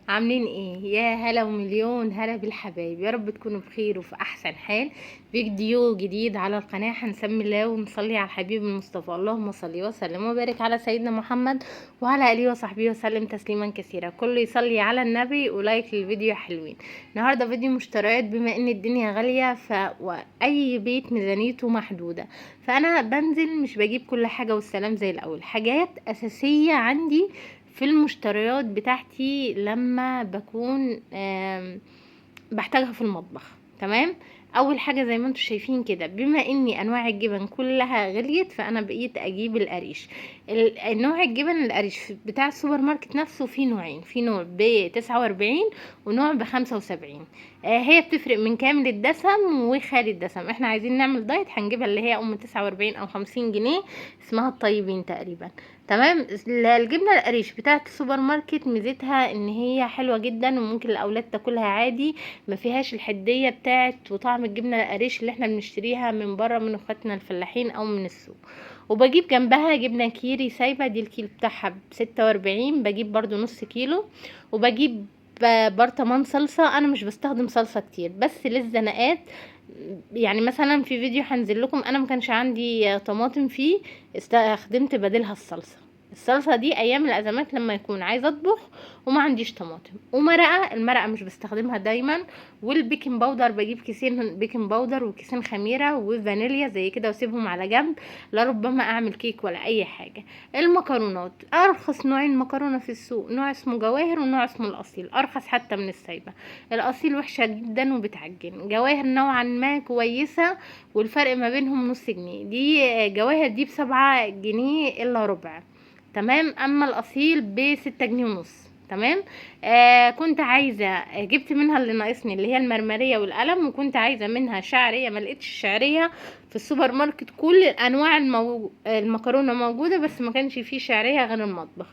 عاملين ايه؟ يا هلا ومليون هلا بالحبايب، يا رب تكونوا بخير وفي احسن حال. فيديو جديد على القناة. هنسمي الله ونصلي على الحبيب المصطفى، اللهم صل وسلم وبارك على سيدنا محمد وعلى اله وصحبه وسلم تسليما كثيرا. كله يصلي على النبي و like للفيديو يا حلوين. النهارده فيديو مشتريات، بما ان الدنيا غالية واي بيت ميزانيته محدودة، فانا بنزل مش بجيب كل حاجة والسلام زي الاول. حاجات اساسية عندي في المشتريات بتاعتي لما بكون بحتاجها في المطبخ. تمام. اول حاجة زي ما انتم شايفين كده، بما اني انواع الجبن كلها غليت، فانا بقيت اجيب القريش. النوع الجبن القريش بتاع السوبر ماركت نفسه فيه نوعين، في نوع ب49 ونوع ب75. هي بتفرق من كامل الدسم وخالي الدسم. احنا عايزين نعمل diet هنجيبها اللي هي ام 49 او 50 جنيه، اسمها الطيبين تقريبا. تمام. الجبنة القريش بتاعه السوبر ماركت ميزتها ان هي حلوة جدا وممكن الاولاد تاكلها عادي، ما فيهاش الحدية بتاعه وطعم الجبنة القريش اللي احنا بنشتريها من بره من اخواتنا الفلاحين او من السوق. وبجيب جنبها جبنه كيري سايبه، دي الكيلو بتاعها ب46، بجيب برضو نص كيلو. وبجيب برطمان صلصه. انا مش بستخدم صلصه كتير بس للزنقات، يعني مثلا في فيديو هنزل لكم انا ما كانش عندي طماطم فيه، استخدمت بديلها الصلصه. الصلصه دي ايام الازمات لما يكون عايزه اطبخ وما عنديش طماطم. ومرقه، المرقه مش بستخدمها دايما. وال baking powder بجيب كيسين baking powder وكيسين خميره وفانيليا زي كده واسيبهم على جنب، لربما اعمل كيك ولا اي حاجة. المكرونات، ارخص نوعين مكرونه في السوق، نوع اسمه جواهر ونوع اسمه الاصيل، ارخص حتى من السايبه. الاصيل وحشة جدا وبتعجن، جواهر نوعا ما كويسة، والفرق ما بينهم نص جنيه. دي جواهر دي ب7 جنيه الا ربع. تمام. اما الاصيل ب6 جنيه ونص. تمام. كنت عايزه، جبت منها اللي ناقصني اللي هي المرمريه والقلم، وكنت عايزه منها شعرية، ما لقيتش الشعرية في السوبر ماركت. كل انواع المكرونه موجودة، بس ما كانش فيه شعرية غير المطبخ.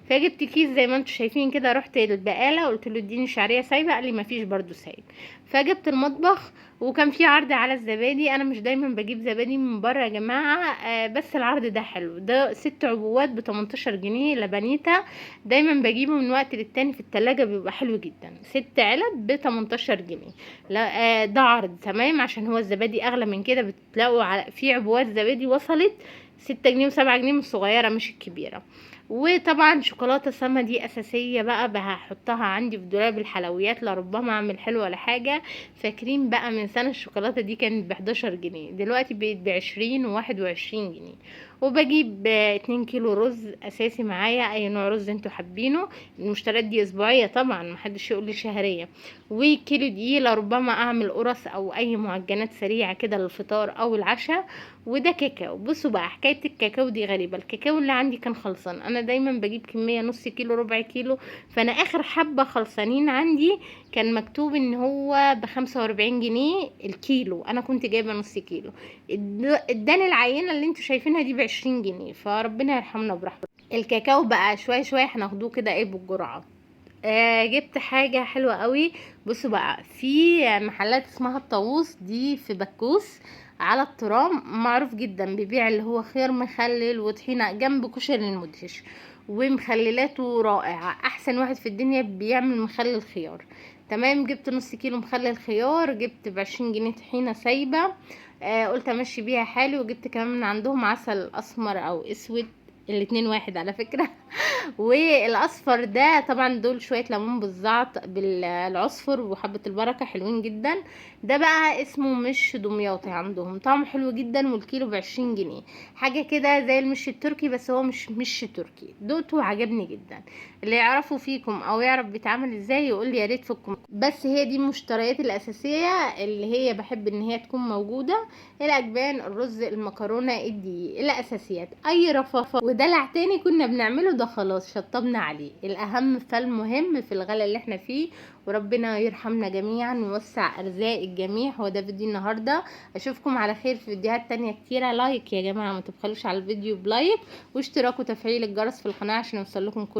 فجبت كيس زي ما انتم شايفين كده، رحت البقالة قلت له اديني شعرية سايبه، قال لي ما فيش برده سايب. فجبت المطبخ، وكان في عرض على الزبادي. انا مش دايما بجيب زبادي من بره يا جماعة، بس العرض ده حلو، ده 6 عبوات ب18 جنيه لبانيتا، دايما بجيبه من وقت للتاني في التلاجة، بيبقى حلو جدا. 6 علب ب18 جنيه. لا، ده عرض تمام، عشان هو الزبادي اغلى من كده. بتلاقوا في عبوات زبادي وصلت 6 جنيه و7 جنيه من الصغيرة مش الكبيرة. وطبعا شوكولاتة سما دي اساسية بقى، هحطها عندي في دولاب الحلويات لربما اعمل حلو ولا حاجة. فاكرين بقى من سنة الشوكولاتة دي كانت ب11 جنيه، دلوقتي بقت ب20 و21 جنيه. وبجيب 2 كيلو رز اساسي معايا، اي نوع رز انتوا حابينه. المشتريات دي اسبوعية طبعا، محدش يقول لي شهرية. وكيلو دقيق لربما اعمل قرص او اي معجنات سريعة كده للفطار او العشاء. وده كاكاو. بصوا بقى حكاية الكاكاو دي غريبة، الكاكاو اللي عندي كان خلصان. انا دايما بجيب كمية نص كيلو ربع كيلو، فانا اخر حبه خلصانين عندي كان مكتوب ان هو ب45 جنيه الكيلو، انا كنت جايبه نص كيلو، اداني العينة اللي انتوا شايفينها دي ب20 جنيه، فربنا يرحمنا برحمته. الكاكاو بقى شوية شوية هناخدوه كده ايه بالجرعه. جبت حاجة حلوة قوي. بصوا بقى، في محلات اسمها الطاووس دي في بكوس على الترام، معروف جدا، بيبيع اللي هو خيار مخلل وطحينه جنب كشري المدهش، ومخللاته رائعة، احسن واحد في الدنيا بيعمل مخلل خيار. تمام. جبت نص كيلو مخلل خيار، جبت ب20 جنيه طحينه سايبه، قلت امشي بيها حالي. وجبت كمان من عندهم عسل اسمر او اسود، الاتنين واحد على فكرة. والاصفر ده طبعا دول شوية ليمون بالزعت بالعصفر وحبه البركة، حلوين جدا. ده بقى اسمه مش دمياطي، عندهم طعمه حلو جدا، والكيلو ب20 جنيه، حاجة كده زي المش التركي، بس هو مش تركي. دوقته عجبني جدا. اللي يعرفه فيكم او يعرف بيتعمل ازاي يقول لي يا ريت في ال comment. بس هي دي المشتريات الاساسية اللي هي بحب ان هي تكون موجودة: الاجبان، الرز، المكرونه، الدقيق، الاساسيات. اي رفافه ودلع تاني كنا بنعمله ده خلاص شطبنا عليه. الاهم فالمهم في الغلا اللي احنا فيه، وربنا يرحمنا جميعا ويوسع ارزاق الجميع. هو ده فيديو النهارده، اشوفكم على خير في فيديوهات تانية كتيرة. like يا جماعة، ما تبخلوش على الفيديو ب like واشتراك وتفعيل الجرس في القناة عشان يوصل لكم كل